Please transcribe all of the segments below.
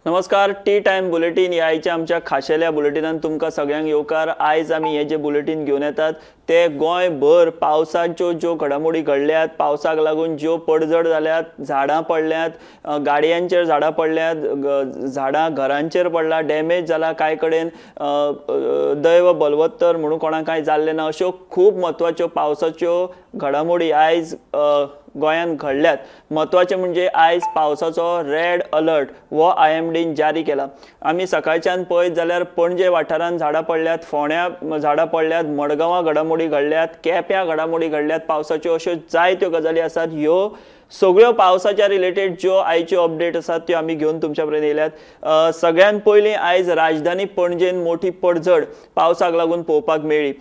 नमस्कार, T time bulletin ह्या आयच्या आमच्या खाशेल्या बुलेटिनान तुमकां सगळ्यांक येवकार. आयज आमी हे जे बुलेटीन घेवन येतात ते गोंयभर पावसाच्यो ज्यो घडामोडी घडल्यात, पावसाक लागून ज्यो पडझड जाल्यात, झाडां पडल्यात, गाडयांचेर झाडां पडल्यात, झाडां घरांचेर पडला, डॅमेज जाला, कांय कडेन दैव बलवत्तर म्हणून कोणाक कांय जाल्लें ना, अश्यो खूब म्हत्वाच्यो पावसाच्यो घडामोडी आयज गोंयांत घडल्यात. म्हत्वाचें म्हणजे आयज पावसाचो रेड अलर्ट हो IMDन जारी केला. आमी सकाळच्यान पळयत जाल्यार पणजे वाठारांत झाडां पडल्यात, फोंड्यां झाडां पडल्यात, मडगांवां घडामोडी घडल्यात, केप्यां घडामोडी घडल्यात पावसाच्यो. अश्यो जायत्यो गजाली आसात. ह्यो सगळ्यो पावसाच्या रिलेटेड ज्यो आयच्यो अपडेट आसात त्यो आमी घेवन तुमच्या पर्यंत येयल्यात. सगळ्यात पयलीं आयज राजधानी पणजेन मोठी पडझड पावसाक लागून पळोवपाक मेळ्ळी.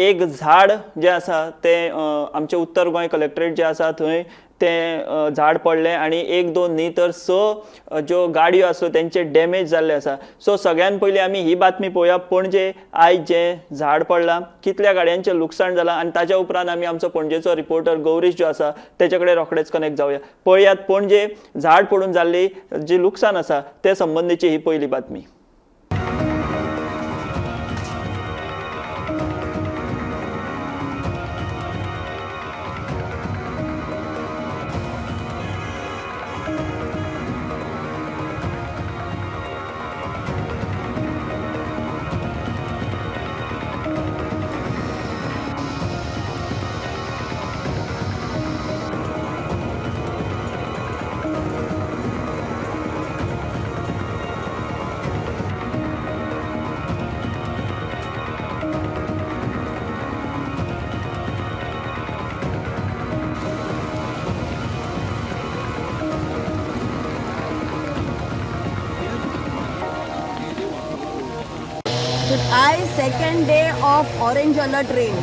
एक झाड जें आसा तें आमचें उत्तर गोंय कलेक्टरेट जें आसा थंय तें झाड पडलें आनी एक दोन न्ही तर 6 ज्यो गाडयो आसल्यो तेंचे डॅमेज जाल्ले आसा. सो सगळ्यान पयलीं आमी ही बातमी पळोवया, पणजे आयज जें झाड पडलां, कितल्या गाडयांचें लुकसाण जालां आनी ताच्या उपरांत आमी आमचो पणजेचो रिपोर्टर गौरीश जो आसा तेचे कडेन रोखडेच कनेक्ट जावया. पळयात पणजे झाड पडून जाल्ली जी लुकसाण आसा ते संबंदीची ही पयली बातमी. आयज second day of orange alert rain.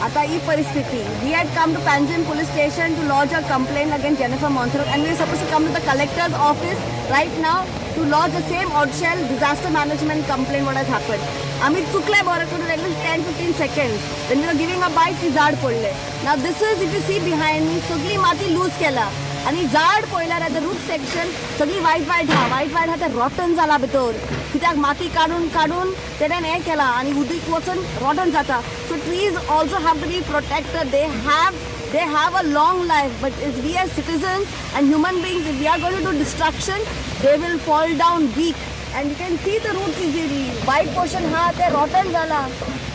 आता ही परिस्थिती, we had come to Panjim police station to lodge a complaint against Jennifer Monserrate and we suppose to come to the collector's office right now to lodge the same ऑडशेल disaster management complaint what has happen. आमी चुकले बरें करून at least 10-15 seconds when we are giving a bite ती झाड पडलें. Now this is if you see behind me सगळी माती loose केला आनी झाड पळयल्यार आतां रूट सेक्शन सगळी वायट वायट आहा, वायट वायट आहा, तें रोटन जाला भितर, कित्याक माती काडून काडून तेणेन हें केलां आनी उदीक वचून रोटन जाता. So trees also have to be protected. They have a long life, but is we as citizens and human beings if we are going to do destruction they will fall down weak. And you can see the roots easily. White portion आहा तें rotten जाला.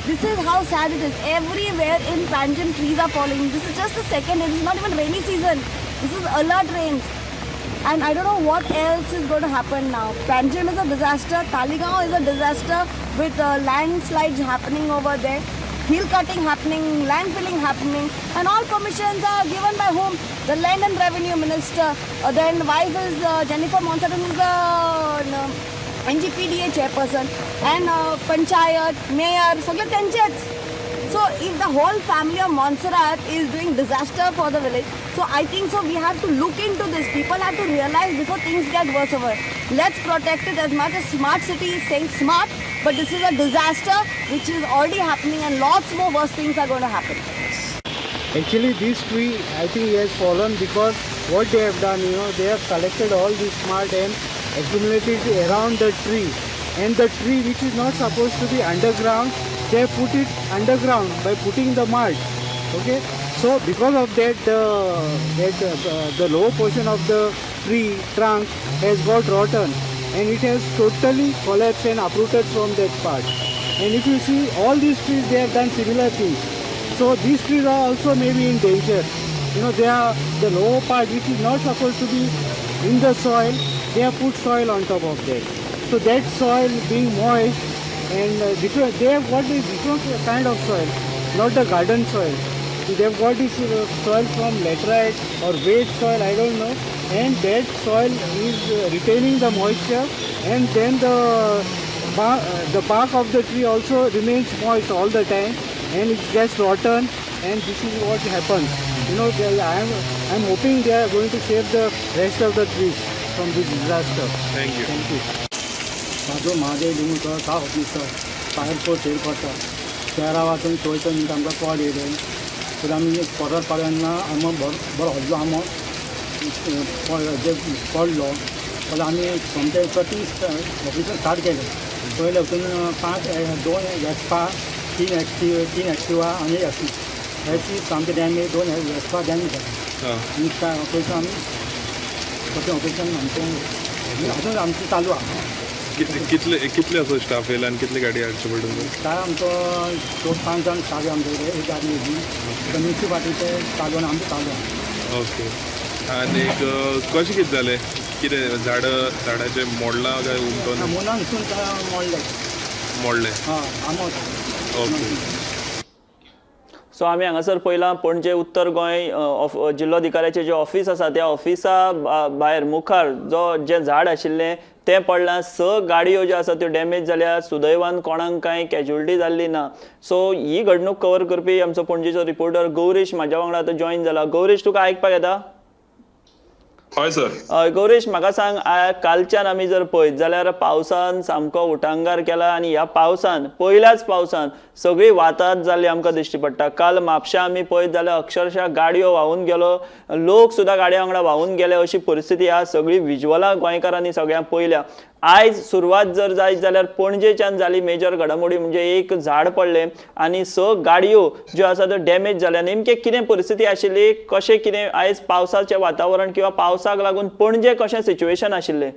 This is how sad it is. Everywhere in Panjim trees are falling. This is just the second day. This is not even rainy season. This is alert rains. And I don't know what else is going to happen now. Panjim is a disaster. Taleigao is a disaster with landslides happening over there. Hill cutting happening, landfilling happening, and all permissions are given by whom? The Land and Revenue Minister. Then wife is Jennifer Monserrate, who is the NGPDA chairperson, and panchayat, mayor, सगळे त्यांचेच. So if the whole family of Montserrat is doing disaster for the village, so I think so we have to look into this. People have to realize before things get worse over. Let's protect it as much as smart city is saying smart, but this is a disaster which is already happening and lots more worse things are going to happen. Actually, this tree, I think, has fallen because what they have done, you know, they have collected all this mud and accumulated around the tree, and the tree which is not supposed to be underground, they have put it underground by putting the mud. Okay, so because of that, the lower portion of the tree trunk has got rotten and it has totally collapsed and uprooted from that part. And if you see all these trees, they have done similar things. So these trees are also maybe in danger. You know, they are the lower part which is not supposed to be in the soil, they have put soil on top of that. So that soil being moist and different, they have got this different kind of soil, not the garden soil. So they have got this soil from laterite or wet soil, I don't know, and that soil is retaining the moisture, and then the bark of the tree also remains moist all the time, and it gets rotten, and this is what happens. You know, I am hoping they are going to save the rest of the trees from this disaster. Thank you. Thank you. म्हाजो म्हादेव लिंगूचो साव officer fire force हेडक्वॉर्टर 11 वाजून 24 मिनटां आमकां call येयले. तर आमी स्पॉटार पावले तेन्ना आमो बरो व्हडलो आंबो पडलो. जाल्यार आमी सोमते प्रति ऑपरेशन स्टार्ट केलें. पयलें वचून 5, 2 वेस्पा, 3 3 एक्टिवा आनी एसी एसी सामकें डॅमेज, 2 वेस्पा डॅमेज जालें. आनी काय ऑपरेशन आमी तशें ऑपरेशन आमचें अजून आमचें चालू आहा. कितले कितले कितले असो स्टाफ येयला आनी कितले गाडी हाडचे पडटा तुमकां? स्टाफ आमचो 4-5 जाण स्टाफ आमचे कडेन, एक गाडी येयली म्युनिसिपालिटीचें चालू आनी आमचें चालू आहा. ओके, आनीक कशें कितें जालें? कितें झाड झाडाचें मोडलां काय उमटोन? मुनानसून मोडलें. मोडलें. हय, आमोत. ओके. सो आमी हांगासर पळयलां पणजे उत्तर गोंय जिल्लोधिकाऱ्याचें जें ऑफिस आसा त्या ऑफिसा भायर मुखार जो जें झाड आशिल्लें तें पडलां. 6 गाडयो ज्यो आसा त्यो डॅमेज जाल्या. सुदैवान कोणाक कांय कॅज्युअलिटी जाल्ली ना. सो ही घडणूक कवर करपी आमचो पणजेचो रिपोर्टर गौरीश म्हाज्या वांगडा आतां जॉयन जाला. गौरीश, तुका आयकपाक येता? हय सर. गौरीश, म्हाका सांग, कालच्यान आमी जर पळयत जाल्यार पावसान सामको उटांगार केला आनी ह्या पावसान, पयल्याच पावसान सगळी वाताहत जाल्ली आमकां दिश्टी पडटा. काल म्हापशा आमी पळयत जाल्यार अक्षरशः गाडयो व्हांवून गेलो, लोक सुद्दां गाडया वांगडा व्हांवून गेले अशी परिस्थिती आहा. सगळी विज्युअलां गोंयकारांनी सगळ्यांक पळयल्या. आयज सुरवात जर जायत जाल्यार पणजेच्यान जाली मेजर घडामोडी, म्हणजे एक झाड पडलें आनी 6 गाडयो ज्यो आसा त्यो डॅमेज जाल्या. नेमकें कितें परिस्थिती आशिल्ली, कशें कितें आयज पावसाचें वातावरण किंवा पावसाक लागून पणजे कशें सिच्युएशन आशिल्लें?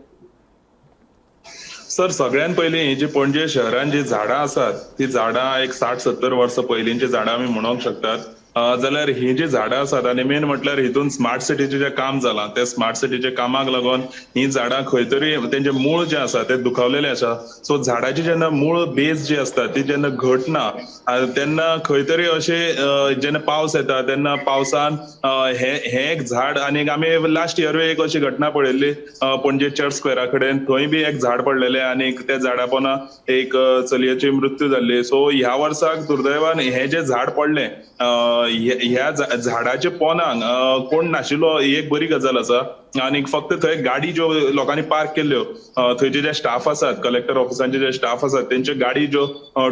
सर, सगळ्यात पयलीं ही जी पणजे शहरान जी झाडां आसात ती झाडां एक 60-70 वर्सां पयलींची झाडां आमी म्हणोंक शकतात. जाल्यार ही जी झाडां आसात आनी मेन म्हटल्यार हितून स्मार्ट सिटीचें जें काम जालां त्या स्मार्ट सिटीच्या कामाक लागून ही झाडां खंय तरी तेंचे मूळ जें आसा तें दुखावलेलें आसा. सो झाडाची जेन्ना मूळ बेज जी आसता ती जेन्ना घट ना तेन्ना खंय तरी अशें जेन्ना पावस येता तेन्ना पावसान हें एक झाड. आनी आमी लास्ट इयरूय एक अशी घटना पळयल्ली पणजे चर्च स्क्वेरा कडेन, थंय बी एक झाड पडलेलें आनी त्या झाडा पोना एक चलयेची मृत्यू जाल्ली. सो ह्या वर्साक दुर्दैवान हें जें झाड पडलें ह्या झाडाच्या पोनाक कोण नाशिल्लो, ही एक बरी गजाल आसा. आनी फक्त थंय गाडी ज्यो लोकांनी पार्क केल्ल्यो, थंयचे जे स्टाफ आसात, कलेक्टर ऑफिसांचे जे स्टाफ आसात तेंच्यो गाडी ज्यो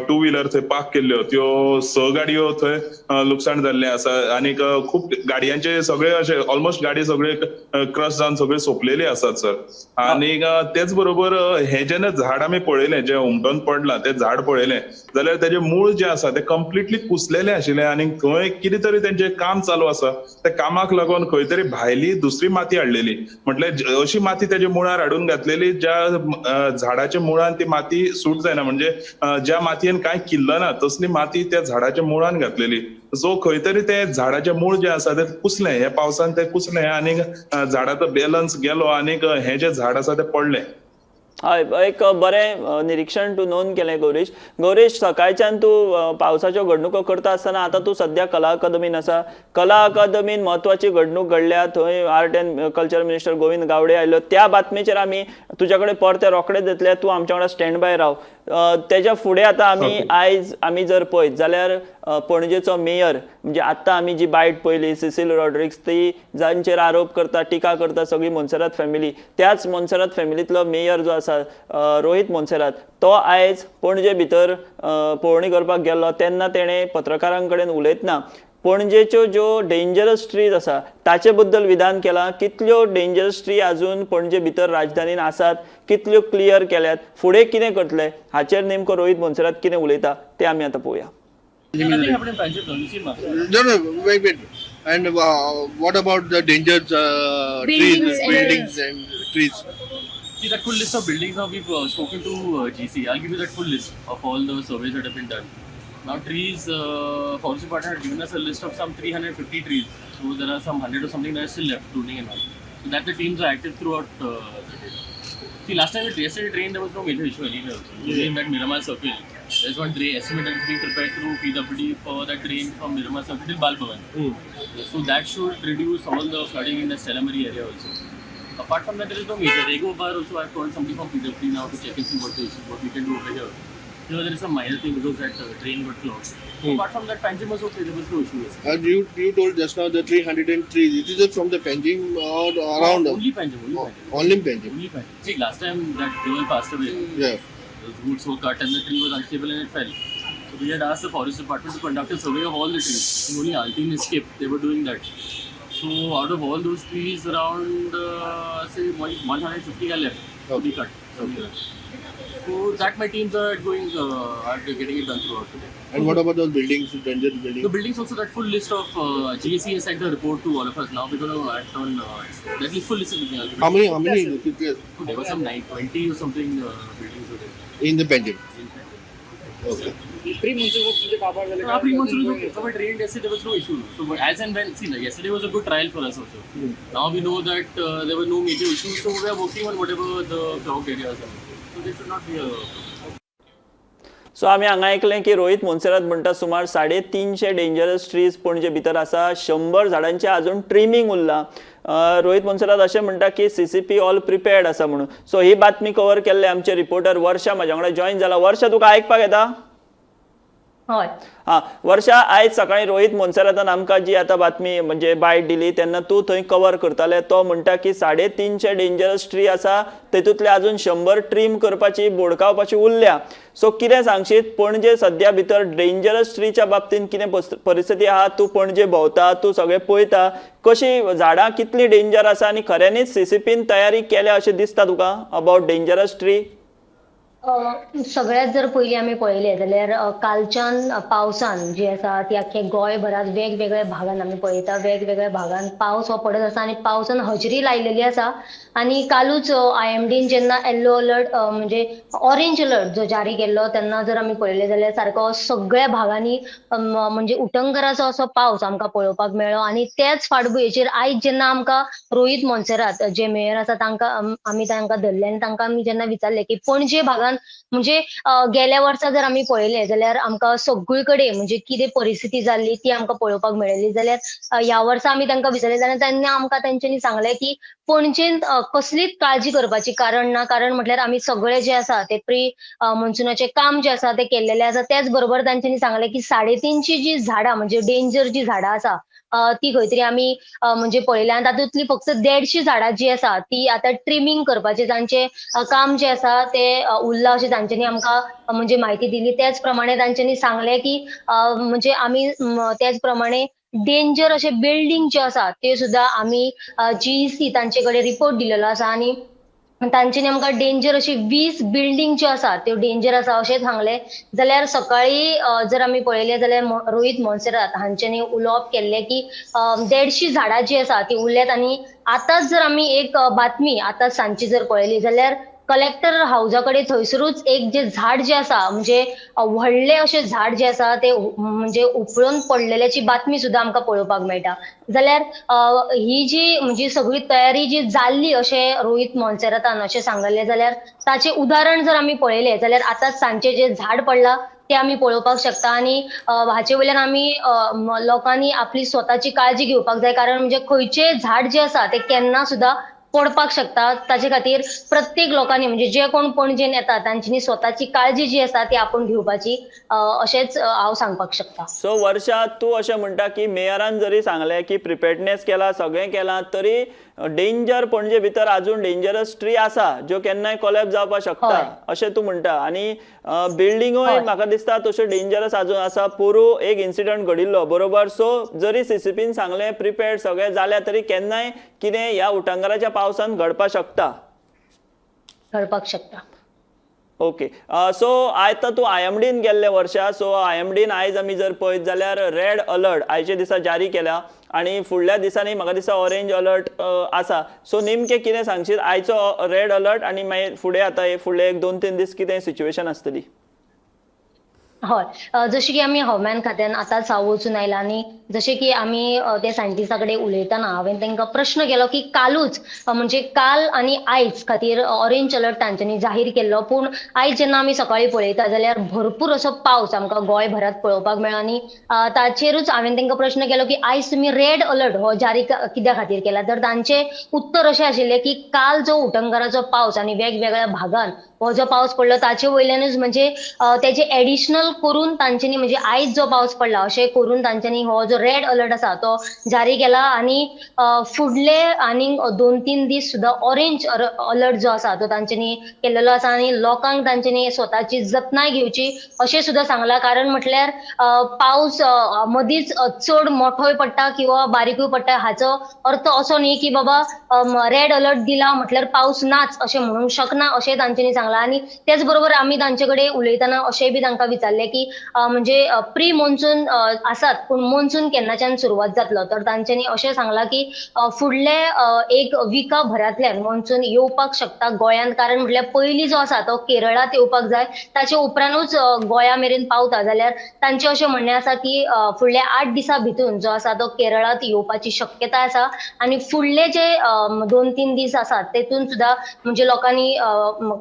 2 व्हिलर थंय पार्क केल्ल्यो त्यो 6 गाडयो थंय लुकसाण जाल्लें आसा. आनी खूब गाडयांचे सगळे अशे ऑलमोस्ट गाडी सगळे क्रश जावन सगळे सोंपलेली आसात सर. आनी तेच बरोबर हें जेन्ना झाड आमी पळयलें जें उमटोन पडलां तें झाड पळयलें जाल्यार तेजें मूळ जें आसा तें कंप्लिटली कुसलेलें आशिल्लें आनी थंय कितें तरी तेंचें काम चालू आसा त्या कामाक लागून खंय तरी भायली दुसरी माती हाडलेली, म्हटल्यार अशी माती तेजे मुळार हाडून घातलेली ज्या झाडाच्या मुळान ती माती सूट जायना, म्हणजे ज्या मातयेन कांय किल्लना तसली माती त्या झाडाच्या मुळान घातलेली. सो खंय तरी ते झाडाचें मूळ जें आसा तें कुसलें, ह्या पावसान तें कुसलें आनी झाडाचो बॅलन्स गेलो आनी हें जें झाड आसा तें पडलें. हय, एक बरें निरिक्षण तूं नोंद केलें गौरीश. गौरीश, सकाळच्यान तूं पावसाच्यो घडणुको करता आसतना आतां तूं सद्या कला अकादमीन आसा. कला अकादमीन म्हत्वाची घडणूक घडल्या, थंय art and culture minister Govind Gawade आयलो. त्या बातमेचेर आमी तुज्या कडेन परते रोखडेच येतले, तूं आमच्या वांगडा स्टँड बाय राव. तेज्या फुडें आतां आमी आयज आमी जर पळयत जाल्यार पणजेचो मेयर, म्हणजे आत्तां आमी जी बायट पळयली सिसील रॉड्रिग्स, ती जांचेर आरोप करता, टिका करता सगळी मोन्सेरात फॅमिली, त्याच मोन्सेरात फॅमिलींतलो मेयर जो आसा रोहीत मोन्सेरात, तो आयज पणजे भितर पळोवणी करपाक गेल्लो तेन्ना तेणें पत्रकारां कडेन उलयतना पणजेच्यो ज्यो डेंजरस ट्रीज आसा ताचे बद्दल विधान केलां. कितल्यो डेंजरस ट्री अजून पणजे भितर राजधानीन आसात, कितल्यो क्लियर केल्यात, फुडें कितें करतले हाचेर नेमको रोहीत मोन्सेरात कितें उलयता तें आमी आतां पळोवया. Nothing happened in Panjim, no. You see, Master. No, no, wait, wait. And what about the dangerous trees, buildings and trees? See, that full list of buildings now we've spoken to GC. I'll give you that full list of all the surveys that have been done. Now trees, forest department has given us a list of some 350 trees. So there are some 100 or something that are still left, pruning and all. So that the teams are active throughout the day. See, last time it yesterday rained, there was no major issue anywhere also. Yeah. In that Miramar circle, there's one drain estimate that is being prepared through PWD for that drain from Miramar circle till Bal Bhavan. So that should reduce all the flooding in the Stella Marie area also. Apart from that, there is no major. Rego Bar also, I've called somebody from PWD now to check and see what the issue, what we can do over here. You know, there is some minor thing because that drain got clogged. Apart from that, Panjim was okay. There was no issue. Yesterday. And you told just now the 303. It is from the Panjim or around? Only Panjim. Only Panjim. Only Panjim. Only Panjim. See, last time that girl passed away. Yeah. Those roots were cut and the tree was unstable and it fell. So we had asked the forest department to conduct a survey of all the trees. And only Altin escaped. They were doing that. So out of all those trees, around say 150 are left to be cut. Okay. So that my teams are going are getting it done throughout today. And what about those buildings, dangerous buildings? The buildings also, that full list of GAC has sent a report to all of us. Now we're going to act on that list, full list is with me. I'll give it How to many? you. How many There were some 920 or something buildings were there. in the Panjim? In Panjim. Okay. Pre-monsoon was okay. So it rained yesterday, there was no issue. So but as and when, see, like, yesterday was a good trial for us also. Now we know that there were no major issues, so we are working on whatever the clogged areas are. So there should not be a so आमी हांगा आयकलें की रोहित मोन्सेरात म्हणटा सुमार 350 dangerous trees Panaji भितर आसा, 100 झाडांचें अजून ट्रिमींग उरलां. रोहित मोन्सेरात अशें म्हणटा की CCP all prepared आसा म्हणून. सो ही बातमी कवर केल्ले आमचे रिपोर्टर वर्षा म्हाज्या वांगडा जॉयन जाला. वर्षा, तुका आयकपाक येता? हय. हा वर्षा, आयज सकाळी रोहित मोन्सेरातान आमकां जी आतां बातमी म्हणजे बायट दिली तेन्ना तूं थंय कवर करताले. तो म्हणटा की 350 डेंजरस ट्री आसा, तेतूंतले अजून 100 ट्रीम करपाची बोडकावपाची उरल्या. सो कितें सांगशीत, पणजे सद्या भितर डेंजरस ट्रीच्या बाबतींत कितें परिस्थिती आहा? तूं पणजे भोंवता, तूं सगळें पळयता, कशी झाडां कितली डेंजर आसा आनी खऱ्यांनीच सीसीपीन तयारी केल्या अशें दिसता तुका अबावट डेंजरस ट्री? सगळ्यात जर पयलीं आमी पळयलें जाल्यार कालच्यान पावसान जी आसा ती आख्खे गोंयभरांत वेगवेगळ्या भागान आमी पळयता, वेगवेगळ्या भागान पावस हो पडत आसा आनी पावसान हजेरी लायलेली आसा. आनी कालूच IMDन जेन्ना येल्लो अलर्ट म्हणजे ऑरेंज अलर्ट जो जारी केल्लो तेन्ना जर आमी पळयलें जाल्यार सारको सगळ्या भागांनी म्हणजे उटंगराचो असो पावस आमकां पळोवपाक मेळ्ळो. आनी त्याच फाटभुंयेचेर आयज जेन्ना आमकां रोहित मोन्सेरात जे मेयर आसा तांकां आमी तांकां धरले आनी तांकां आमी जेन्ना विचारलें की पणजे भागान म्हणजे गेल्या वर्सा जर आमी पळयलें जाल्यार आमकां सगळी कडेन म्हणजे कितें परिस्थिती जाल्ली ती आमकां पळोवपाक मेळ्ळी. जाल्यार ह्या वर्सा आमी तांकां विचारलें जाल्यार तेन्ना आमकां तेंच्यांनी सांगलें की पणजेंत कसलीच काळजी करपाची कारण ना, कारण म्हटल्यार आमी सगळे जे आसा ते प्री मॉन्सुनाचें काम जें आसा तें केल्लेलें आसा. त्याच बरोबर तांच्यांनी सांगलें की 350 जी झाडां म्हणजे डेंजर जी झाडां आसा ती खंय तरी आमी म्हणजे पळयल्या आनी तातूंतली फक्त 150 झाडां जी आसा ती आतां ट्रिमींग करपाचें तांचें काम जें आसा तें उरलां अशें तांच्यांनी आमकां म्हणजे म्हायती दिली. त्याच प्रमाणे तांच्यांनी सांगलें की म्हणजे आमी त्याच प्रमाणे डेंजर अशे बिल्डींग जे आसा ते सुद्दां आमी GEC तांचे कडेन रिपोर्ट दिलेलो आसा आनी तांच्यांनी आमकां डेंजर अशी 20 बिल्डींग ज्यो आसा त्यो डेंजर आसा अशें सांगलें. जाल्यार सकाळी जर आमी पळयलें जाल्यार रोहित मोन्सेरात हांच्यांनी उलोवप केल्लें की 150 झाडां जी आसा ती उरल्यात. आनी आतांच जर आमी एक बातमी आतां सांजची जर पळयली जाल्यार कलेक्टर हावजा कडेन थंयसरूच एक जे झाड जे आसा म्हणजे व्हडलें अशें झाड जे आसा ते म्हणजे उपळून पडलेल्याची बातमी सुद्दां आमकां पळोवपाक मेळटा. जाल्यार ही जी म्हणजे सगळी तयारी जी जाल्ली अशें रोहित मोन्सेरातान अशें सांगलें जाल्यार ताचें उदाहरण जर आमी पळयलें जाल्यार आतां सांजचें जें झाड पडलां तें आमी पळोवपाक शकता. आनी हाचे वयल्यान आमी लोकांनी आपली स्वताची काळजी घेवपाक जाय, कारण म्हणजे खंयचें झाड जें आसा तें केन्ना सुद्दां पडपाक शकता. ताचे खातीर प्रत्येक लोकांनी म्हणजे जे कोण पणजेन येता तांच्यांनी स्वताची काळजी जी आसा ती आपूण घेवपाची अशेंच हांव सांगपाक शकता. सो वर्षा, तूं अशें म्हणटा की मेयरान जरी सांगलें की प्रिपेडनेस केला, सगळें केलां, तरी डेंजर पणजे भितर अजून डेंजरस ट्री आसा ज्यो केन्नाय कोलॅप्स जावपाक शकता अशें तूं म्हणटा. आनी बिल्डिंगूय म्हाका दिसता तश्यो डेंजरस अजून आसा. पोरूं एक इन्सिडंट घडिल्लो बरोबर. सो जरी सीसीपीन सांगलें प्रिपेर्ड सगळें जाल्या तरी केन्नाय कितें ह्या उटंगराच्या पावसान घडपाक शकता, घडपाक शकता. ओके, सो आतां तूं IMDन गेल्लें वर्षा. सो IMDन आयज आमी जर पळयत जाल्यार रेड अलर्ट आयच्या दिसा जारी केल्या आनी फुडल्या दिसांनी म्हाका दिसता ऑरेंज अलर्ट आसा. सो नेमकें कितें सांगशीत आयचो रेड अलर्ट आनी मागीर फुडें आतां फुडले 1 2 3 दीस कितें सिच्युएशन आसतली? हय, जशें की आमी हवामान खात्यान आतांच हांव वचून आयला आनी जशें की आमी ते सायंटिस्टा कडेन उलयतना हांवें तांकां प्रश्न केलो की कालूच म्हणजे काल आनी आयज खातीर ऑरेंज अलर्ट तांच्यांनी जाहीर केल्लो, पूण आयज जेन्ना आमी सकाळीं पळयता जाल्यार भरपूर असो पावस आमकां गोंयभरांत पळोवपाक मेळ्ळो आनी ताचेरूच हांवें तांकां प्रश्न केलो की आयज तुमी रेड अलर्ट हो जारी कित्या खातीर केला, तर तांचें उत्तर अशें आशिल्लें की काल जो उटंगराचो पावस आनी वेगवेगळ्या भागान हो जो पावस पडलो ताचे वयल्यानूच म्हणजे तेजे एडिशनल करून तांच्यांनी म्हणजे आयज जो पावस पडला अशें करून तांच्यांनी हो जो जो रेड अलर्ट आसा तो जारी केला आनी फुडले आनीक 2-3 दीस सुद्दां ऑरेंज अलर्ट जो आसा तो तांच्यांनी केल्लो आसा आनी लोकांक तांच्यांनी स्वताची जतनाय घेवची अशें सुद्दां सांगला. कारण म्हटल्यार पावस मदींच चड मोठोय पडटा किंवा बारीकूय पडटा हाचो अर्थ असो न्ही की बाबा रेड अलर्ट दिला म्हटल्यार पावस नाच अशें म्हणूंक शकना अशें तांच्यांनी सांगलां. आनी तेच बरोबर आमी तांचे कडेन उलयतना अशेंय बी तांकां विचारलें की म्हणजे प्री मॉन्सून आसात पूण मॉन्सून केन्नाच्यान सुरवात जातलो, तर तांच्यांनी अशें सांगलां की फुडले एक विका भरांतल्यान मॉन्सून येवपाक शकता गोंयांत. कारण म्हटल्यार पयलीं जो आसा तो केरळांत येवपाक जाय, ताचे उपरांतूच गोंया मेरेन पावता. जाल्यार तांचें अशें म्हणणें आसा की फुडल्या 8 दिसां भितून जो आसा तो केरळांत येवपाची शक्यता आसा आनी फुडले जे 2-3 दीस आसात तेतून सुद्दां म्हणजे लोकांनी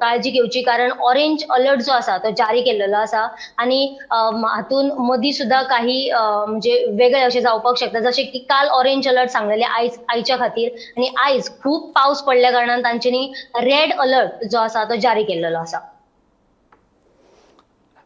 काळजी घेवची, कारण ऑरेंज अलर्ट जो आसा तो जारी केल्लो आसा आनी हातून मदीं सुद्दां काही म्हणजे वेगळे अशें जावपाक शकता. जशें की काल ऑरेंज अलर्ट सांगलेले आयज आयच्या खातीर आनी आयज खूब पावस पडल्या कारणान तांच्यांनी रेड अलर्ट जो आसा तो जारी केल्लो आसा.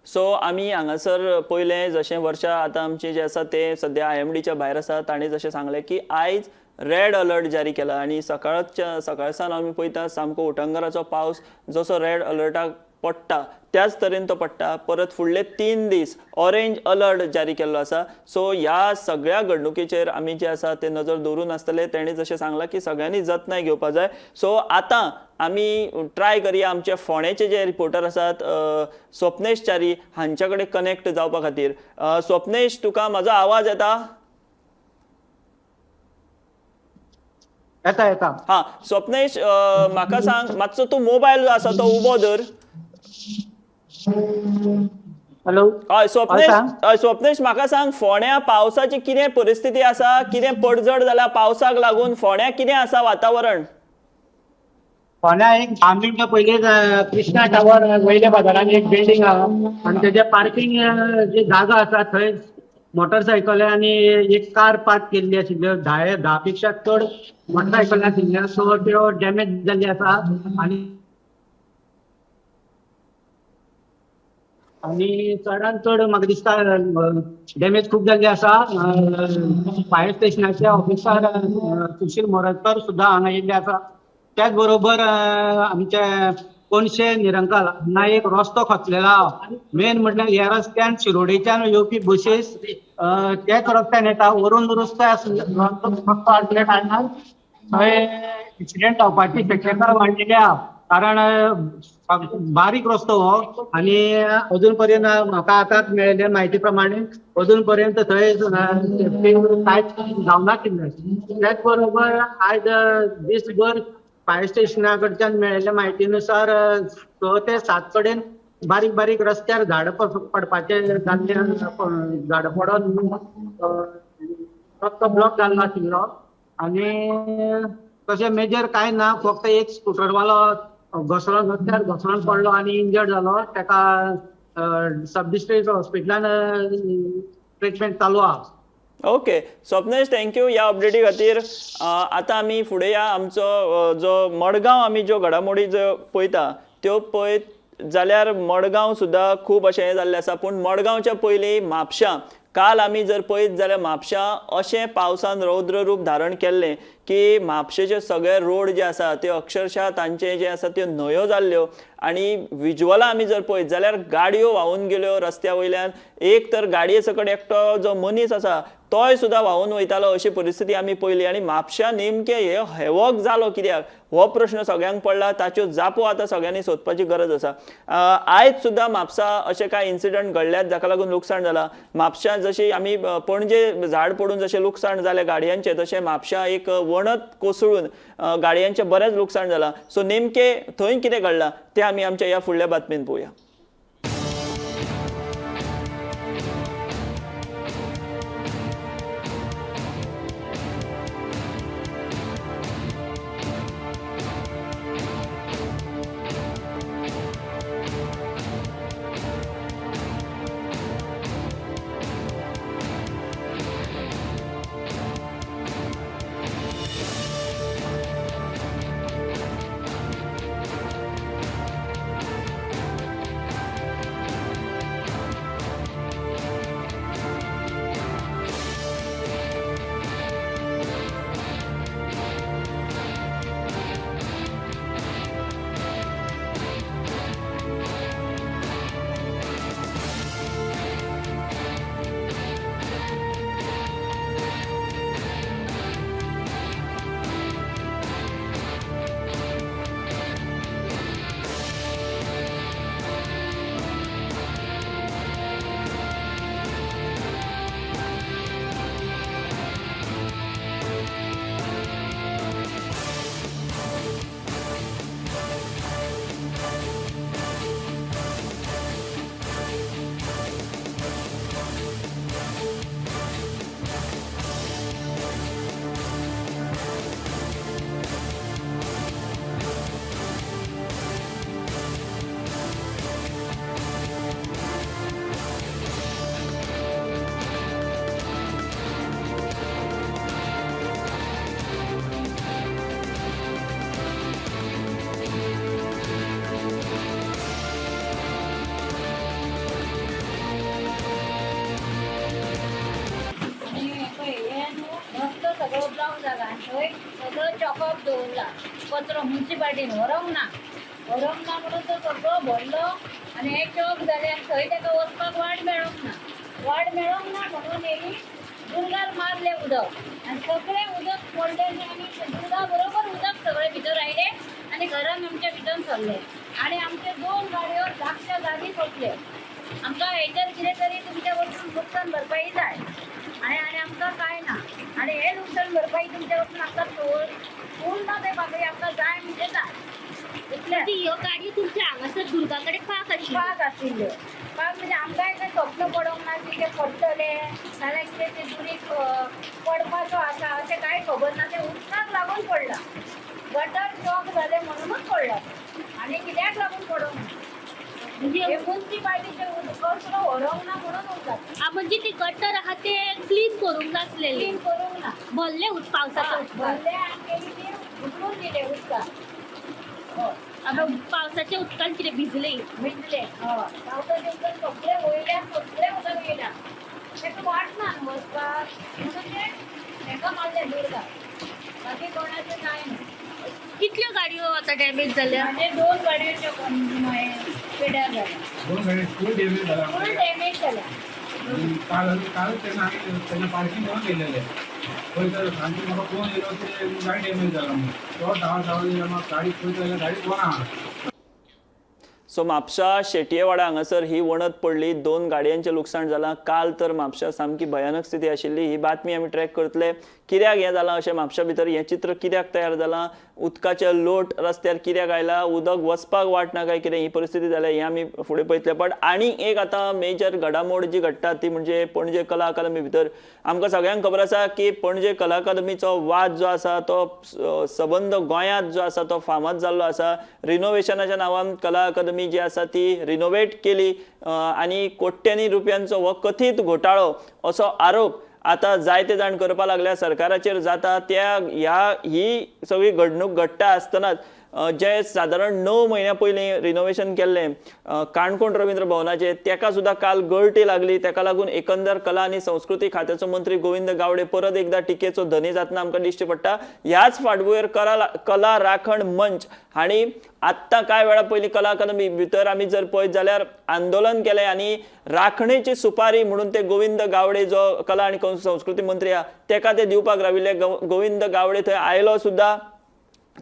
सो आमी हांगासर पयलें जशें वर्षा आतां आमचें जें आसा तें सद्या IMDच्या भायर आसा, ताणें जशें सांगलें की आयज रेड अलर्ट जारी केला आनी सकाळसान आमी पळयता सामको उटंगराचो पावस जसो रेड अलर्टाक पडटा त्याच तरेन तो पडटा. परत फुडले 3 दीस ऑरेंज अलर्ट जारी केल्लो आसा. सो ह्या सगळ्या घडणुकेचेर आमी जे आसा ते नजर दवरून आसतले. तेणें जशें सांगलां की सगळ्यांनी जतनाय घेवपा जाय. सो आतां आमी ट्राय करया आमचे फोंडेचे जे रिपोर्टर आसात स्वप्नेश च्यारी हांच्या कडेन कनेक्ट जावपा खातीर. स्वप्नेश, तुका म्हाजो आवाज येता? येता येता. हां स्वप्नेश, म्हाका सांग मातसो तूं मोबायल जो आसा तो उबो धर. हॅलो. हय स्वप्नेश, स्वप्नेश म्हाका सांग फोंड्या पावसाची कितें परिस्थिती आसा, कितें पडझड जाल्या पावसाक लागून, फोंड्या कितें आसा वातावरण? फोंड्या एक 10 मिनटां पयलीं कृष्णा टावर वयल्या बाजारान एक बिल्डींग आहा आनी तेजे पार्किंग जी जागा आसा थंय मोटरसायकली आनी एक कार पार्क केल्ली आशिल्ल्यो, 10 पेक्षा चड मोटरसायकली आशिल्ल्यो, सो त्यो डॅमेज जाल्ली आसा आनी आनी चडान चड म्हाका दिसता डॅमेज खूब जाल्ली आसा. फायर स्टेशनाचे ऑफिसर सुशील मोरजकर सुद्दां हांगा येयल्ले आसा. त्याच बरोबर आमचे कोनशे निरंकाल हांगा एक रस्तो खचलेलो आहा. मेन म्हटल्यार ह्या रस्त्यान शिरोडेच्यान येवपी बसीस त्याच रस्त्यान येता, वरून रस्तो रस्तो आसल्या कारणान थंय एक्सिडेंट जावपाची शक्यता वाडलेली आहा. कारण बारीक रस्तो हो आनी अजून पर्यंत म्हाका आतांच मेळिल्ले म्हायती प्रमाणे अजून पर्यंत थंय सेफ्टी कांयच जावनाशिल्लें. त्याच बरोबर आयज दीसभर फायर स्टेशना कडच्यान मेळिल्ले म्हायती नुसार 6 ते 7 कडेन बारीक बारीक रस्त्यार झाडां पडपाचे जाल्ले, झाडां पडोन रस्तो ब्लॉक जाल्लो आशिल्लो आनी तशें मेजर कांय ना, फक्त एक स्कुटरवालो घसरोन रस्त्यार घसरोन पडलो आनी इंजर्ड जालो, ताका सब डिस्ट्रिक्ट हॉस्पिटलान ट्रिटमेंट चालू आहा. ओके स्वप्नेश, thank you ह्या अपडेटी खातीर. आतां आमी फुडें या आमचो जो मडगांव आमी ज्यो घडामोडी ज्यो पळयता त्यो पळयत जाल्यार मडगांव सुद्दां खूब अशें हें जाल्लें आसा. पूण मडगांवच्या पयलीं म्हापशां, काल आमी जर पळयत जाल्यार म्हापशां अशें पावसान रौद्र रूप धारण केल्लें की म्हापशेचे सगळे रोड जे आसा ते अक्षरशः तांचे जे आसा त्यो न्हंयो जाल्ल्यो आनी विज्युअलां आमी जर पळयत जाल्यार गाडयो व्हांवून गेल्यो रस्त्या वयल्यान. एक तर गाडये सकट एकटो जो मनीस आसा तोय सुद्दां व्हांवून वयतालो अशी परिस्थिती आमी पळयली. आनी म्हापशां नेमकें हे हेवक जालो कित्याक हो प्रश्न सगळ्यांक पडला, ताच्यो जापो आतां सगळ्यांनी सोदपाची गरज आसा. आयज सुद्दां म्हापसा अशे कांय इन्सिडंट घडल्यात जाका लागून लुकसाण जालां. म्हापशां जशी आमी पणजे झाड पडून जशें लुकसाण जालें गाडयांचें, तशें म्हापशां एक वणत कोसळून गाडयांचें बरेंच लुकसाण जालां. सो नेमकें थंय कितें घडलां तें आमी आमच्या ह्या फुडल्या बातमेन पळोवया. सगळो चॉकअप दवरला कचरो मुन्सिपाल्टीन व्हरोंक ना, व्हरोंक ना म्हणून तो सगळो भरलो आनी हे चॉक जालें आनी थंय ताका वचपाक वाट मेळोंक ना, वाट मेळोंक ना म्हणून हेणी दुर्गार मारलें उदक आनी सगळें उदक पडलें आनी दुर्गा बरोबर उदक सगळें भितर आयलें आनी घरान आमच्या भितर सरलें आनी आमचे 2 गाडयो लागच्या लागीं सोंपले. आमकां हेचेर कितें तरी तुमच्या वचून लुकसाण भरपाई जाय आनी आनी आमकां कांय ना आनी हे लुकसाण भरपाई तुमच्या वचून आमकां फूल ना ते पातळी आमकां जाय म्हणजे जाय. इतलें. ह्यो गाडयो तुमच्या हांगासर दुर्गा कडेन पार्क आशिल्ल्यो. पार्क आशिल्ल्यो, पार्क म्हणजे आमकांय कांय स्वप्न पडोंक ना की ते पडटले नाल्यार कितें ते दुरीग पडपाचो आसा अशें कांय खबर ना. तें उदकाक लागून पडलां, गटर चॉक जालें म्हणूनच पडलां आनी कित्याक लागून पडोंक ना. म्हणजे मुन्सिपाल्टीचें कचरो व्हरोंक ना म्हणून उरता. म्हणजे ती गटर आहा ते क्लीन करूंक नासलेली, क्लीन करूंक ना, भरले पावसाचे भरले आनी तेणी ते उखलून दिले उदकाक. आतां पावसाच्या उदकान कितें भिजले, भिजले हय. पावसाच्या उदकान सगळें वयल्यान सगळें उदक येयलां, ताका वाट ना न्हू वचपाक म्हणून ते ताका मारलें दुर्गा, बाकी कोणाचें कांय ना. कितल्यो गाडयो आतां डॅमेज जाल्या? म्हणजे 2 गाडयोच्यो पिड्यार जाल्या, फूल डॅमेज जाला, फूल डॅमेज जाल्या. काल काल तेन्ना तेन्ना पार्किंग करून गेलेले पळय तर सांजे म्हाका फोन येयलो की गाडी डॅमेज जाला म्हणून, तो धांव धांव येयलो म्हाका गाडी पळयत जाल्यार गाडी कोण आहा. सो म्हापशा शेटयेवाडा हांगासर ही वणत पडली, 2 गाडयांचें लुकसाण जालां. काल तर म्हापशा सामकी भयानक स्थिती आशिल्ली. ही बातमी आमी ट्रॅक करतले, कित्याक हें जालां अशें म्हापशा भितर हें चित्र कित्याक तयार जालां, उदकाचे लोट रस्त्यार कित्याक आयला, उदक वचपाक वाट ना काय कितें ही परिस्थिती जाल्या, हें आमी फुडें पळयतले. बट आनी एक आतां मेजर घडामोड जी घडटा ती म्हणजे पणजे कला अकादमी भितर आमकां सगळ्यांक खबर आसा की पणजे कला अकादमीचो वाद जो आसा तो सबंद गोंयांत जो आसा तो फामाद जाल्लो आसा. रिनोवेशनाच्या नांवान कला अकादमी जी आसा ती रिनोवेट केली आनी कोट्यांनी रुपयांचो हो कथीत घोटाळो असो आरोप आतां जायते जाण करपाक लागल्या सरकाराचेर जाता. त्या ह्या ही सगळी घडणूक घडटा आसतनाच जे सादारण 9 म्हयन्या पयलीं रिनोवेशन केल्लें काणकोण रवींद्र भवनाचें तेका सुद्दां काल गळटी लागली. तेका लागून एकंदर कला आनी संस्कृती खात्याचो मंत्री गोविंद गावडे परत एकदा टिकेचो धनी जातना आमकां दिश्टी पडटा. ह्याच फाटभुंयेर कला राखण मंच हांणी आत्तां कांय वेळा पयलीं कला अकादमी भितर आमी जर पळयत जाल्यार आंदोलन केलें आनी राखणेची सुपारी म्हणून ते गोविंद गावडे जो कला आनी संस्कृती मंत्री आहा तेका ते दिवपाक राविल्ले. गोविंद गावडे थंय आयलो सुद्दां,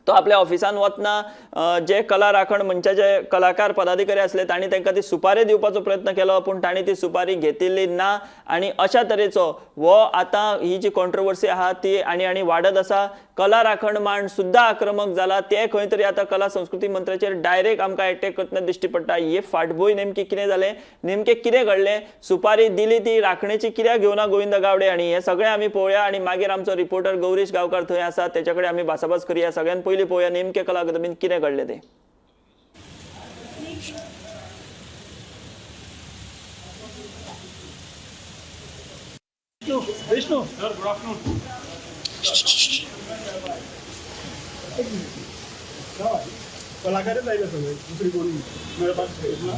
तो आपल्या ऑफिसान वतना जे कला राखण मंचाचे कलाकार पदाधिकारी आसले तांणी तांकां ती सुपारी दिवपाचो प्रयत्न केलो, पूण तांणी ती सुपारी घेतिल्ली ना. आनी अशा तरेचो हो आतां ही जी कॉन्ट्रोवर्सी आहा ती आनी आनी वाडत आसा. कला राखण मांड सुद्दां आक्रमक जाला, ते खंय तरी आतां कला संस्कृती मंत्र्याचेर डायरेक्ट आमकां एटॅक करतना दिश्टी पडटा. हे फाटभूंय नेमकी कितें जालें, नेमकें कितें घडलें, सुपारी दिली ती राखणेची कित्याक घेवना गोविंद गावडे, आनी हें सगळें आमी पळोवया. आनी मागीर आमचो रिपोर्टर गौरीश गांवकार थंय आसा, तेच्या कडेन आमी भासाभास करूया. सगळ्यान पयलीं पळोवया नेमकें कला अकादमीन कितें घडलें तें. Vishnu sir, good afternoon. कलाकारच आयले सगळे, दुसरी कोण मेळपाक ना.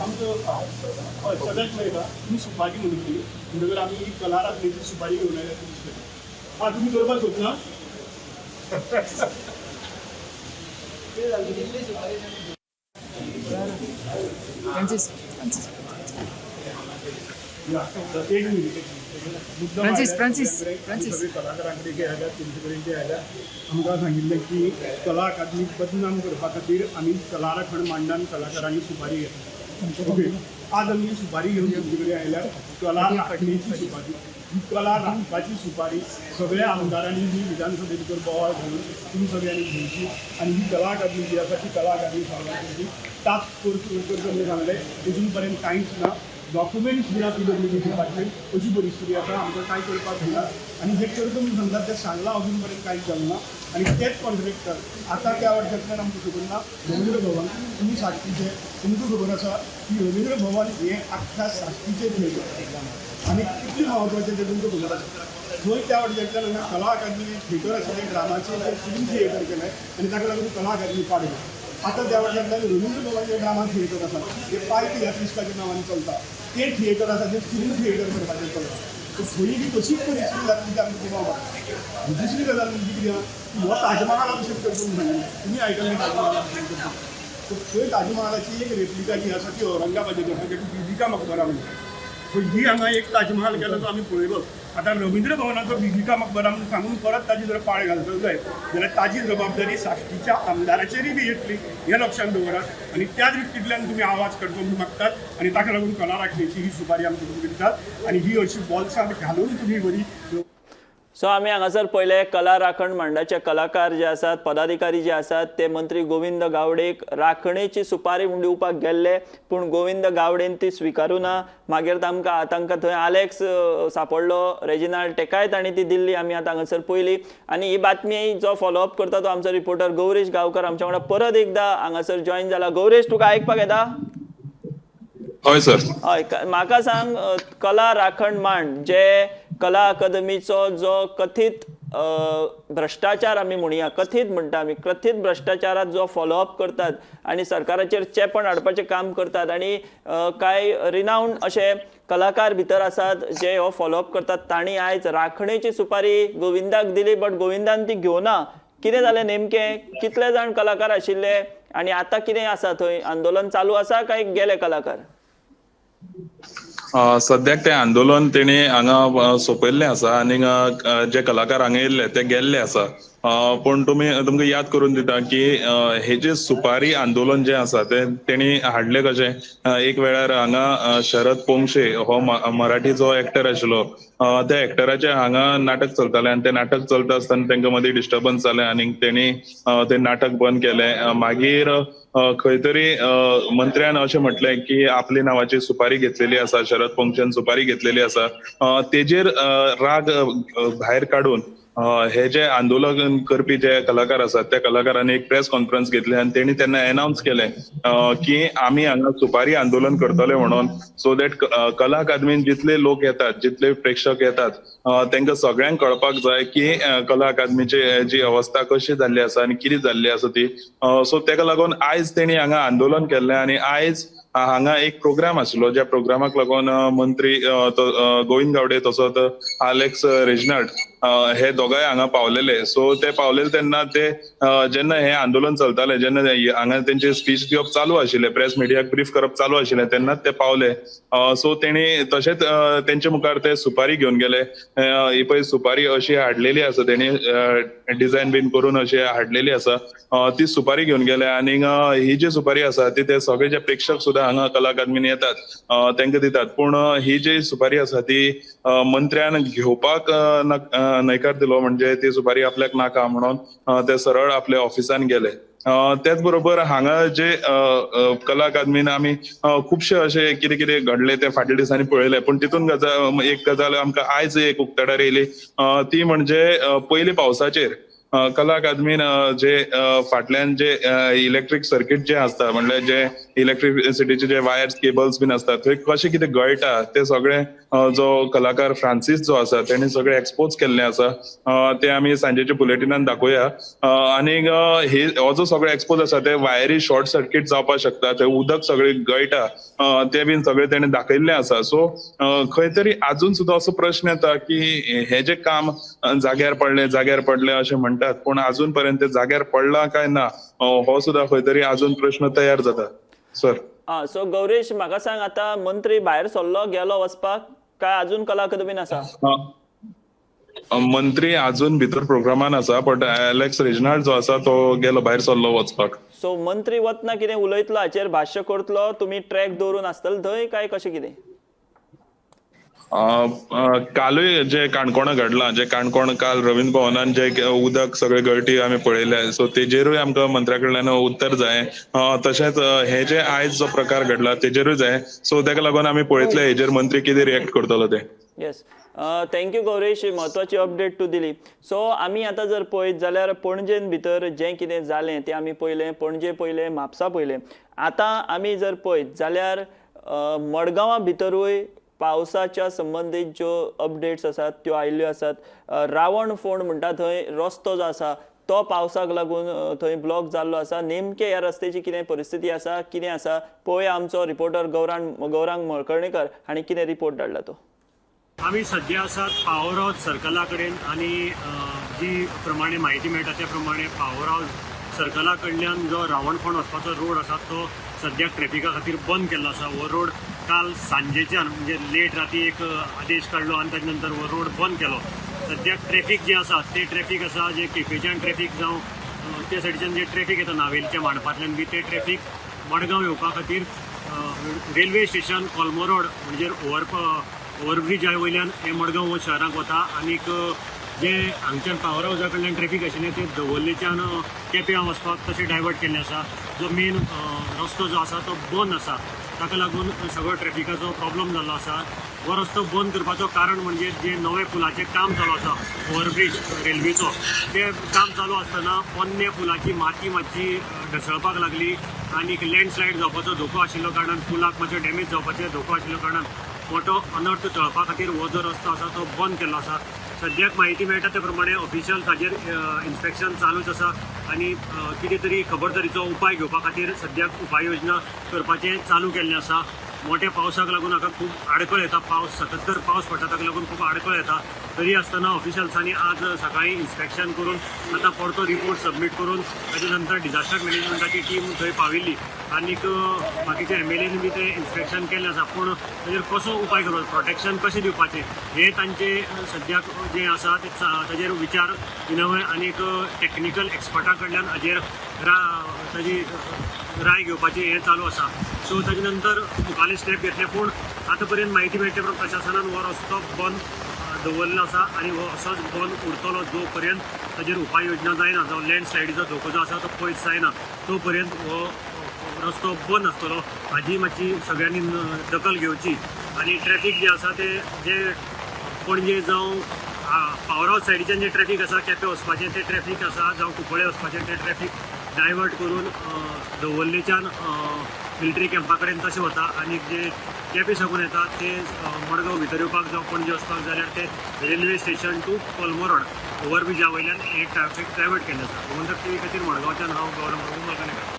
आमचो हय सगळ्याक मेळटा. तुमी सुपारी म्हणिल्ली म्हणटकर आमी कला राखणेची सुपारी घेवन आयल्या तुमचे कडेन. आं, तुमी करपाक सोदना? एक मिनिट, फ्रांसीस फ्रांसीस फ्रांसीस सगळे कलाकारां कडेन जे आयल्यात तेंचे कडेन जे आयल्यात आमकां सांगिल्लें की कला अकादमीक बदनाम करपा खातीर आमी कला राखण मांडान कलाकारांनी सुपारी घेतली. ओके, आज आमी सुपारी घेवन तुमचे कडेन आयल्यात. कला राखणेची सुपारी, ही कला राखपाची सुपारी सगळ्या आमदारांनी ही विधानसभे भितर बोवाळ घालून तुमी सगळ्यांनी घेवची आनी ही कला अकादमी जी आसा ती कला अकादमी सारकी टास्क फोर्स करचो म्हणून सांगलें, अजून पर्यंत कांयच ना. डॉक्युमेंट्स दिला पीडब्ल्यूडी डिपार्टमेंट, अशी परिस्थिती आसा. आमकां कांय करपाक जायना आनी जे करता म्हणून सांगतात तें सांगलां, अजून पर्यंत कांयच जालें ना. आनी तेच कॉन्ट्रेक्टर आतां त्या वर्सांतल्यान आमकां खबर ना. रवींद्र भवन तुमी साश्टीचे, तुमकां खबर आसा की रवींद्र भवन हें आख्ख्या साश्टीचें थिएटर आनी कितलें म्हत्वाचें तें तुमकां खबर आसा. थंय त्या वर्सांतल्यान हांगा कला अकादमी थिएटर आशिल्लें, ड्रामाचें तें फिल्म थिएटर केलें आनी ताका लागून कला अकादमी पाडली. आतां त्या वर्सांतल्यान रवींद्र भवन जें ड्रामा थिएटर आसा, जें पाय तियात्रिस्टाच्या नांवान चलता, तें थिएटर आसा जें फिल्म थिएटर करपाचें चलता. तर थंय बी तशीच परिस्थिती जातली ती आमकां दुबाव मारता. दुसरी गजाल म्हणजे कितें आहा की हो ताजमहाल अभिशेक करचो म्हणून सांगिल्लें, तुमी आयकलें ताजमहाल अभिशेक करचो. सो थंय ताजमहालाची एक रेप्लिका जी आसा ती औरंगाबादेक आसा, ताका बीबिका मकबरा म्हणटात. सो ही हांगा एक ताजमहाल केलो तो आमी पळयलो. आतां रवींद्र भवनाचो बीबिका मकबरा म्हणून सांगून परत ताजी जर पाळ घालतलो जायत जाल्यार ताजी जबाबदारी साश्टीच्या आमदाराचेरूय बी येतली हें लक्षांत दवरात आनी त्या दृश्टींतल्यान तुमी आवाज करचो म्हणून मागतात आनी ताका लागून कला राखणेची ही सुपारी आमकां तुमी दितात आनी ही अशी बॉल्सांत घालून तुमी बरी. सो आमी हांगासर पळयले कला राखण मंडळाचे कलाकार जे आसात, पदाधिकारी जे आसात ते मंत्री गोविंद गावडेक राखणेची सुपारी म्हूण दिवपाक गेल्ले, पूण गोविंद गावडेन ती स्विकारूं ना. मागीर तांकां थंय आलेक्स सांपडलो, रेजिनाल्ड टेकाय तांणी ती दिल्ली आमी आतां हांगासर पळयली. आनी ही बातमी जो फॉलोअप करता तो आमचो रिपोर्टर गौरेश गांवकर आमच्या वांगडा परत एकदा हांगासर जॉयन जाला. गौरेश, तुका आयकपाक येता? हय सर. हय, म्हाका सांग, कला राखण मांड जे कला अकादमीचो जो कथीत भ्रश्टाचार आमी म्हणया, कथीत म्हणटा आमी, कथीत भ्रश्टाचारात जो फॉलोअप करतात आनी सरकाराचेर चेपण हाडपाचें काम करतात आनी कांय रिनावंड अशे कलाकार भितर आसात जे हो फॉलोअप करतात, तांणी आयज राखणेची सुपारी गोविंदाक दिली, बट गोविंदान ती घेवना. कितें जालें नेमकें? कितले जाण कलाकार आशिल्ले आनी आतां कितें आसा थंय? आंदोलन चालू आसा काय गेले कलाकार? सद्याक तें आंदोलन तेणी हांगा सोंपयल्लें आसा आनी जे कलाकार हांगा येयल्ले ते गेल्ले आसा. पूण तुमकां याद करून दिता की हे जे सुपारी आंदोलन जें आसा तें तेणी हाडलें कशें, एक वेळार हांगा शरद पोंगशे हो मराठीचो एक्टर आशिल्लो, त्या एक्टराचें हांगा नाटक चलतालें आनी तें नाटक चलता आसतना तांकां मदीं डिस्टर्बन्स जालें आनी तेणी तें नाटक बंद केलें. मागीर खंय तरी मंत्र्यान अशें म्हटलें की आपली नांवाची सुपारी घेतलेली आसा, शरद पोंगशेन सुपारी घेतलेली आसा, तेजेर राग भायर काडून हे जे आंदोलन करपी जे कलाकार आसात त्या कलाकारांनी एक प्रेस कॉन्फरन्स घेतली आनी तेणी तेन्ना एनावन्स केलें की आमी हांगा सुपारी आंदोलन करतले म्हणून, सो that कला अकादमीन जितले लोक येतात, जितले प्रेक्षक येतात तांकां सगळ्यांक कळपाक जाय की कला अकादमीची जी अवस्था कशी जाल्ली आसा आनी कितें जाल्ली आसा ती. सो ताका लागून आयज तेणी हांगा आंदोलन केल्लें आनी आयज हांगा एक प्रोग्राम आशिल्लो ज्या प्रोग्रामाक लागून मंत्री गोविंद गावडे तसोच आलेक्स रेजिनाल्ड हे दोगांय हांगा पावलेले. सो ते पावलेले तेन्ना ते जेन्ना हे आंदोलन चलताले, जेन्ना हांगा तेंचे स्पीच दिवप चालू आशिल्ले, प्रेस मिडियाक ब्रीफ करप चालू आशिल्लें तेन्नाच ते पावले. सो तेणी तशेंच तेंचे मुखार ते सुपारी घेवन गेले. ही पळय सुपारी अशी हाडलेली आसा, तेणी डिझायन बीन करून अशी हाडलेली आसा, ती सुपारी घेवन गेले. आनी ही जी सुपारी आसा ती ते सगळे जे प्रेक्षक सुद्दां हांगा कला अकादमीन येतात तांकां दितात. पूण ही जी सुपारी आसा ती मंत्र्यान घेवपाक न्हयकार दिलो, म्हणजे ती सुपारी आपल्याक नाका म्हणून ते सरळ आपल्या ऑफिसान गेले. त्याच बरोबर हांगा जे कला अकादमीन आमी खुबशे अशे कितें कितें घडले ते फाटल्या दिसांनी पळयले. पूण तितून एक गजाल आमकां आयज एक उक्ताडार येयली ती म्हणजे पयली पावसाचेर कला अकादमीन जे फाटल्यान जे इलेक्ट्रीक सर्किट जे आसता, म्हणल्यार जे इलेक्ट्रिसिटीचे जे वायर्स केबल्स बीन आसतात थंय कशें कितें गळटा ते सगळें जो कलाकार फ्रांसीस जो आसा तेणी सगळें एक्सपोज केल्लें आसा, ते आमी सांजेच्या बुलेटिनान दाखोवया. आनी हे हो जो सगळो एक्सपोज आसा ते वायरी शॉर्ट सर्किट जावपाक शकता, थंय उदक सगळें गळटा ते बीन सगळें तेणें दाखयल्लें आसा. सो खंय तरी आजून सुद्दां असो प्रश्न येता की हे जे काम जाग्यार पडलें जाग्यार पडलें अशें म्हणटात, पूण अजून पर्यंत जाग्यार पडला काय ना हो सुद्दां खंय तरी अजून प्रश्न तयार जाता सर. सो गौरेश, म्हाका सांग आतां मंत्री भायर सरलो गेलो वचपाक काय अजून कला अकादमीन आसा? मंत्री अजून भितर प्रोग्रामान आसा, बट एलेक्स रेजिनाल्ड जो आसा तो गेलो भायर सरलो वचपाक. सो मंत्री वतना कितें उलयतलो हाचेर भाश्य करतलो, तुमी ट्रॅक दवरून आसतले थंय काय कशें कितें? कालूय जे काणकोणा घडलां, जे काणकोण काल रवींद्र भवनान जे उदक सगळे गळटी आमी पळयले, सो तेजेरूय आमकां मंत्र्या कडल्यान उत्तर जाय. तशेंच हे जे आयज जो प्रकार घडला तेजेरूय जाय. सो ताका लागून आमी पळयतले हेजेर मंत्री कितें रिएक्ट करतलो ते. येस, thank you Gauresh, म्हत्वाची अपडेट तूं दिली. सो आमी आतां जर पळयत जाल्यार पणजेन भितर जें कितें जालें तें आमी पळयलें, पणजे पळयलें, म्हापसा पळयलें. आतां आमी जर पळयत जाल्यार मडगांवा भितरूय पावसाच्या संबंदीत ज्यो अपडेट्स आसात त्यो आयिल्ल्यो आसात. रावण फोंड म्हणटा थंय रस्तो जो आसा तो पावसाक लागून थंय ब्लॉक जाल्लो आसा. नेमके ह्या रस्त्याची कितें परिस्थिती आसा, कितें आसा, पळोवया आमचो रिपोर्टर गौरांग मळकर्णेकर हांणी कितें रिपोर्ट धाडला तो. आमी सद्या आसात पावर हावज सर्कला कडेन आनी जी प्रमाणे म्हायती मेळटा त्या प्रमाणे पावर हावज सर्कला कडल्यान जो रावणफोंड वचपाचो रोड आसा तो सद्याक ट्रॅफिका खातीर बंद केल्लो आसा. हो रोड काल सांजेच्यान म्हणजे लेट राती एक आदेश काडलो आनी ताजे नंतर हो रोड बंद केलो. सद्याक ट्रॅफीक जें आसा तें ट्रॅफीक आसा जें केपेंच्यान ट्रॅफीक जावं ते सायडीच्यान जें ट्रॅफीक येता नावेलच्या मांडपांतल्यान बी तें ट्रॅफीक मडगांव येवपा खातीर रेल्वे स्टेशन कोलमो रोड म्हणजे ओवरब्रिजा वयल्यान हें मडगांव शहराक वता आनीक जे हांगच्यान पावर हावजा कडल्यान ट्रॅफीक आशिल्लें तें दवर्लेच्यान केप्यां वचपाक तशें डायवर्ट केल्लें आसा. जो मेन रस्तो जो आसा तो बंद आसा, ताका लागून सगळो ट्रॅफिकाचो प्रॉब्लम जाल्लो आसा. हो रस्तो बंद करपाचो कारण म्हणजे जे नवे पुलाचें काम चालू आसा ओवरब्रीज रेल्वेचो, तें काम चालू आसतना पोन्ने पुलाची माती मातशी ढसळपाक लागली आनी लँडस्लायड जावपाचो धोको आशिल्लो कारणान पुलाक मातसो डॅमेज जावपाचो धोको आशिल्लो कारणान मोठो अनर्थ टळपा खातीर हो जो रस्तो आसा तो बंद केल्लो आसा. सद्याक म्हायती मेळटा त्या प्रमाणे ऑफिशियल ताजेर इन्स्पेक्शन चालूच आसा आनी कितें तरी खबरदारीचो उपाय घेवपा खातीर सद्याक उपाय योजना करपाचें चालू केल्लें आसा. मोठ्या पावसाक लागून हाका खूब आडखळ येता, पावस सतत तर पावस पडटा ताका लागून खूब आडखळ येता. तरी आसतना ऑफिशियल्सांनी आज सकाळीं इन्स्पेक्शन करून आतां परतो रिपोर्ट सबमीट करून ताजे नंतर डिजास्टर मॅनेजमेंटाची टीम थंय पाविल्ली आनीक बाकीचे एमएलएन बी तें इन्स्पेक्शन केल्लें आसा. पूण ताजेर कसो उपाय करपाचो, प्रोटेक्शन कशें दिवपाचें हें तांचे सद्याक जें आसा तें ताजेर विचार विनिमय आनीक टॅक्निकल एक्सपर्टा कडल्यान हाजेर ताजी राय घेवपाचें हें चालू आसा. सो ताजे नंतर मुखाल्ले स्टेप घेतले, पूण आतां पर्यंत म्हायती मेळटा पूण प्रशासनान हो रस्तो बंद दवरलो आसा आनी हो असोच बंद उरतलो जो पर्यंत ताजेर उपाय योजना जायना, जावं लँडस्लायडीचो धोको जो आसा तो पयस जायना तो पर्यंत हो रस्तो बंद आसतलो. हाजी मातशी सगळ्यांनी दखल घेवची आनी ट्रॅफीक जें आसा तें जे पणजे जावं पावर हावज सायडीच्यान जें ट्रॅफीक आसा केपें वचपाचें तें ट्रॅफीक आसा, जावं कुंकळे वचपाचें तें ट्रॅफीक डायवर्ट करून दवर्लेच्यान मिलिटरी कॅम्पा कडेन तशें वता आनी जे केपें साकून येता ते मडगांव भितर येवपाक जावं पणजे वचपाक जाल्यार ते रेल्वे स्टेशन टू कोलमो रोड ओवरब्रिजा वयल्यान हें ट्रॅफीक डायवर्ट केल्लें आसा. गोमंतक टीव्ही खातीर मडगांवच्यान हांव गौरव प्रभू मलकानेकर.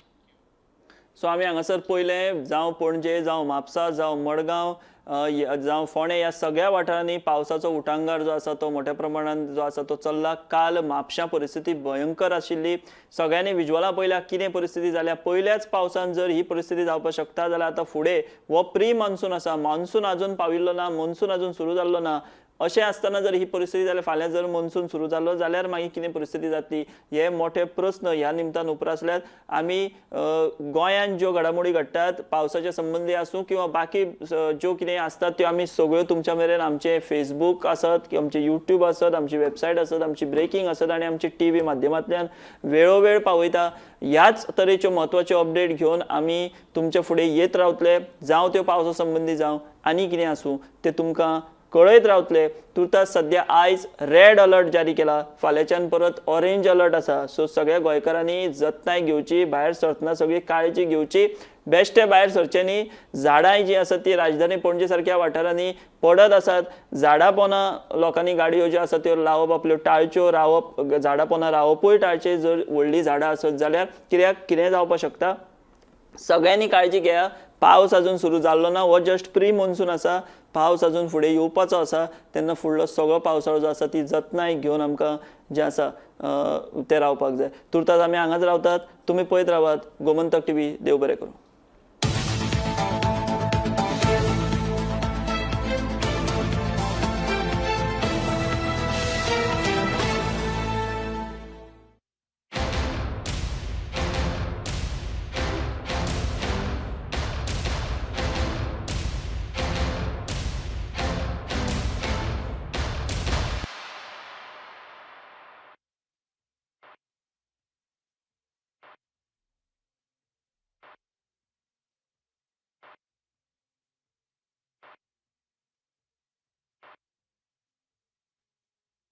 सो आमी हांगासर पयलें जावं पणजे जावं म्हापसा जावं मडगांव जावं फोंडें ह्या सगळ्या वाठारांनी पावसाचो उटांगार जो आसा तो मोठ्या प्रमाणान जो आसा तो चल्ला. काल म्हापशां परिस्थिती भयंकर आशिल्ली, सगळ्यांनी विज्युअलां पळयल्या कितें परिस्थिती जाल्या. पयल्याच पावसान जर ही परिस्थिती जावपाक शकता जाल्यार आतां फुडें हो प्री मॉन्सून आसा, मॉन्सून अजून पाविल्लो ना, मॉन्सून अजून सुरू जाल्लो ना. अशें आसतना जर ही परिस्थिती जाल्यार फाल्यां जर मॉन्सून सुरू जालो जाल्यार मागीर कितें परिस्थिती जातली हे मोठे प्रस्न ह्या निमतान उप्रासल्यात. आमी गोंयांत ज्यो घडामोडी घडटात पावसाच्या संबंदी आसूं किंवा बाकी ज्यो कितें आसतात त्यो आमी सगळ्यो तुमच्या मेरेन आमचे फेसबूक आसत किंवा आमचे यूट्यूब आसत, आमची वेबसायट आसत, आमची ब्रेकींग आसत आनी आमची टीव्ही माध्यमांतल्यान वेळोवेळ पावयता. ह्याच तरेच्यो म्हत्वाच्यो अपडेट घेवन आमी तुमच्या फुडें येत रावतले, जावं त्यो पावसा संबंदी जावं आनी कितें आसूं तें तुमकां कळयत रावतले. तुर्तास सद्या आयज रेड अलर्ट जारी केला, फाल्यांच्यान परत ऑरेंज अलर्ट आसा. सो सगळ्या गोंयकारांनी जतनाय घेवची, भायर सरतना सगळी काळजी घेवची, बेश्टे भायर सरचे न्ही. झाडां जीं आसात ती राजधानी पणजे सारक्या वाठारांनी पडत आसात, झाडां पोंदा लोकांनी गाडयो ज्यो आसात त्यो लावप आपल्यो टाळच्यो, रावप झाडां पोंदा रावपूय टाळचें जर व्हडलीं झाडां आसत जाल्यार, कित्याक कितें जावपाक शकता. सगळ्यांनी काळजी घेया. पावस अजून सुरू जाल्लो ना, हो जस्ट प्री मॉन्सून आसा, पावस अजून फुडें येवपाचो आसा. तेन्ना फुडलो सगळो पावसाळो जो आसा ती जतनाय घेवन आमकां जें आसा तें रावपाक जाय. तुर्तास आमी हांगाच रावतात, तुमी पळयत रावात गोमंतक टीव्ही. देव बरें करूं.